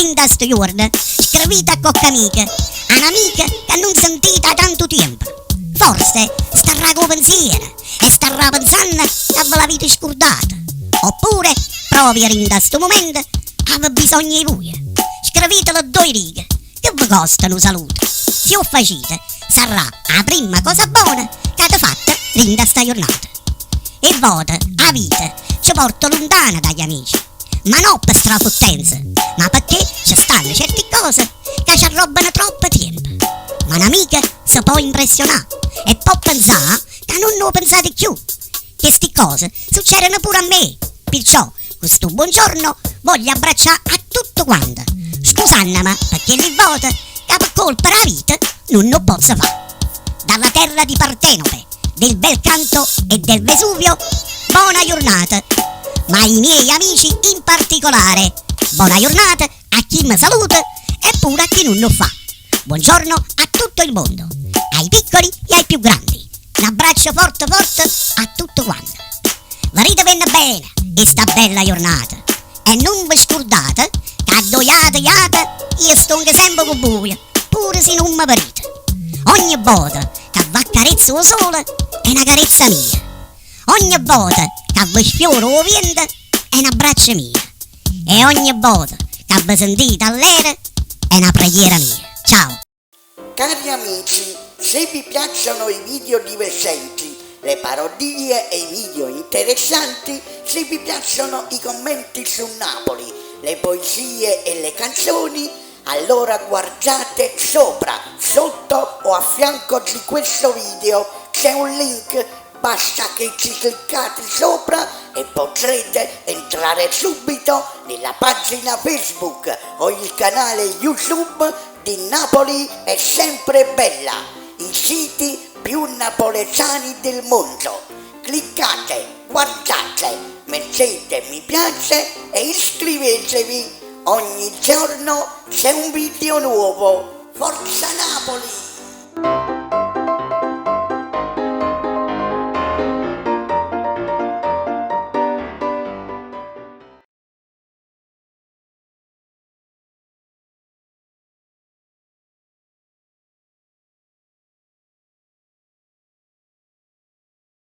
Dint' 'a 'stu juorno screvite a cocche amico, a n'amica ca nun sentite 'a tantu tiempo. Forse starrà cu 'o pensiero e starrà penzanno ca ve l'avite scurdata. Oppure, proprio dint' 'a 'stu mumento, ave bisogno 'e vuje. Screvitele ddoje righe, che ve costa nu saluto? Si 'o ffacite, sarrà 'a primma cosa bona c'ate fatto dint' 'a 'sta jurnata. 'E vvote 'a vita ce porta luntano dagli amici, ma no pe strafuttenza, ma pecché ce stanno certi ccose ca ce arrobbano troppo tiempo. Ma n'amico se po' impressionà e po' penzà ca nun 'o penzate cchiù. Chesti ccose succedono pure a me, pirciò cu stu buongiorno voglio abbraccià a tutte quante, scusanneme pe chelli vvote ca pe colpa d' 'a vita nun 'o pozzo fà. Dalla terra di Partenope, del bel canto e del Vesuvio, bona jurnata, ma ai miei amici in particolare, bona jurnata a chi me saluta e pure a chi nun 'o ffà. Buongiorno a tutto il mondo, ai piccoli e ai più grandi, n'abbraccio forte forte a tutte quante. Veritevenne bene 'e sta bella jurnata e nun ve scurdate ca addò jate jate io stongo sempe cu vuje pure si nun me vedite. Ogne vota ca v'accarezza 'o sole è na carezza mia, ogne vota ca ve sfiora 'o viento è n'abbraccio mio e ogne vota ca ve sentite allera è na preghiera mia. Ciao. Cari amici, se vi piacciono i video divertenti, le parodie e i video interessanti, se vi piacciono i commenti su Napoli, le poesie e le canzoni, allora guardate sopra, sotto o a fianco di questo video c'è un link, basta che ci cliccate sopra e potrete entrare subito nella pagina Facebook o il canale YouTube di Napoli è sempre bella, i siti più napoletani del mondo. Cliccate, guardate, mettete mi piace e iscrivetevi. Ogni giorno c'è un video nuovo. Forza Napoli!